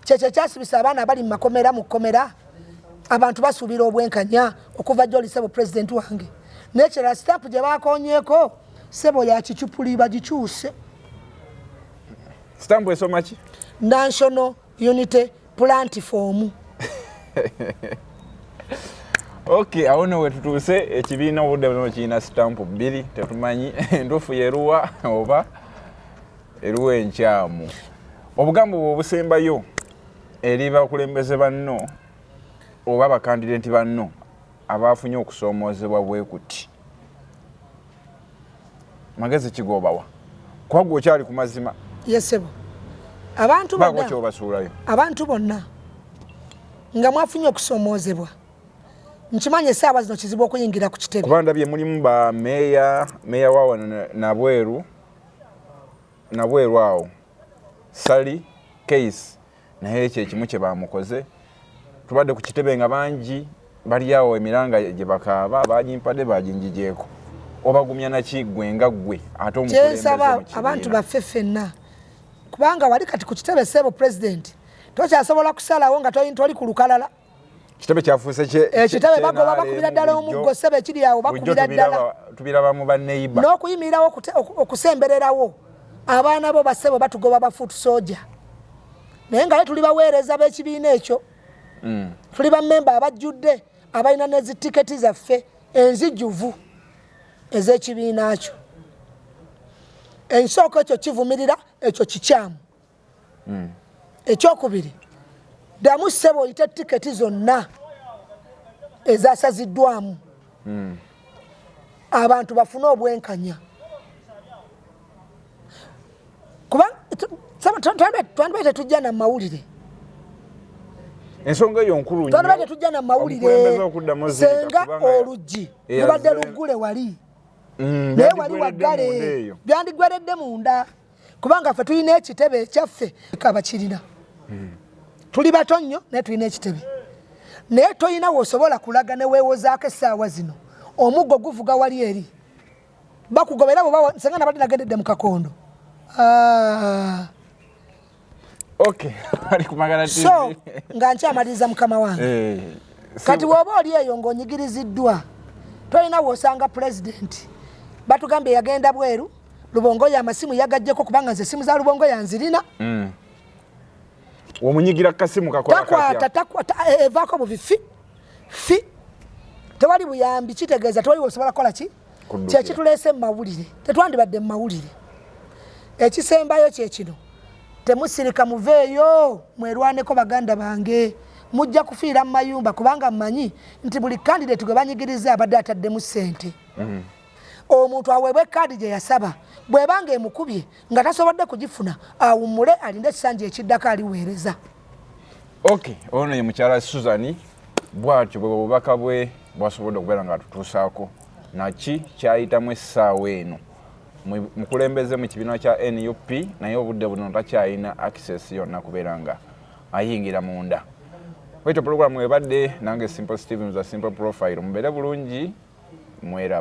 kyekyo ekyasibisa abaana abali mu makomera mu kkomera. Abantu basuubira obwenkanya okuva gy'oli ssebo pulezidenti wange. N'ekirala sitampu gye bakonyeeko ssebo ya kicupuli, bagikyuse. Sitampu esoma ki? National Unity Platform. Okay, awo no wetutuuse ekibiina obudde buno kirina sitampu bbiri, tetumanyi entuufu yeruwa oba eruwa enkyamu. Obugambo bwe obusembayo eri bakulembeze banno oba bakandidenti banno abafunye okusoomoozebwa bwe kuti, magezi kigobawa kuba gwe okyali ku mazima? Yesebo, abantu bonna kyobasuulayo. Abantu bonna nga mwafunye okusoomoozebwa, nkimanyi essaawa zino kizibu okuyingira ku kitebe. Kuba ndabye mulimu ba meeya, meeya wa wano Nabweru, Nabweru awo Sali Case, naye ekyo ekimu kye bamukoze. Tubadde ku kitebe nga bangi bali awo emiranga gye bakaaba, bagimpadde baginjigyeko. Obagumya naki gwe nga ggwe ate omukulembeze Kyensaba mu kibiina? Abantu baffe ffenna, kubanga wali kati ku kitebe ssebo pulezidenti tokyasobola kusalawo nga toli ku lukalala. Kitebe kyafuuse Ekitebe bagoba, bakubira ddala omuggo ssebo, ekiri awo bakubira ddala. Tubiraba mu baneiba. N'okuyimirirawo okusembererawo abaana bo bassebo batugoba ba foot soldier, naye nga ye tuli baweereza b'ekibiina ekyo. Tuli bammemba abajjudde abalina nezitiketi zaffe enzijjuvu ez'ekibiina kyo. Ensooka ekyo kivumirira, ekyo kikyamu. Ekyokubiri, ddamu ssebo oyite tiketi zonna ezasaziddwamu, abantu bafune obwenkanya, kuba twandibadde tetujja na mawulire. Ensonga eyo nkulu nnyo. Twandibadde tetujja na mawulire Omukulembeze okuddamu zirika senga kubanga oluggi lubadde luggule wali, naye wali byandigweredde waggale. Munda eyo. Byandigweredde munda, kubanga ffe tulina ekitebe ekyaffe abakirina. Tuli bato nnyo naye tulina ekitebe, naye toyina wosobola kulaga ne weewozaako. Essaawa zino omuggo guvuga wali eri bakugobera bwoba senga nabadde nagendedde mu kakondo. Ah. Okay, ali ku Magala TV. So nga nkyamaliriza mukama wange, kati bw'oba oli eyo ng'onyigiriziddwa, tolina w'osanga pulezidenti, batugambye yagenda bweru. Lubongoya amasimu yagajjeko, kubanga nze esimu za Lubongoya nzirina. Omunyigira kasimu kakola Takwata. katya? Takwata, evaako bubi fi fi, tewali buyambi. Kitegeeza tewali wosobola kukola ki. Kuddukira. Kyekituleese mu mawulire, tetwandibadde mu mawulire. Ekisembayo kyekino, temusirika, muveeyo mwerwaneko. Baganda bange, mujja kufiira mu mayumba, kubanga mmanyi nti buli kandidate gwe banyigiriza abadde ataddemu ssente. Omuntu aweebwa ekaadi gye yasaba, bw'ebanga emukubye nga tasobodde kugifuna, awummule alinde ekisanja ekiddako aliweereza. Okay, ono ye mukyala Susan, bwatyo bwe bubaka bwe bwasobodde okubeera nga atutuusaako naki kyayitamu essaawa eno. Mukulembeze mu kibiina kya NUP, naye obudde buno takyalina access yonna kubeera nga ayingira munda. Bwetyo pulogulaamu ebadde nange Simple Stevens, a Simple Profile. Mubeere bulungi, mweraba.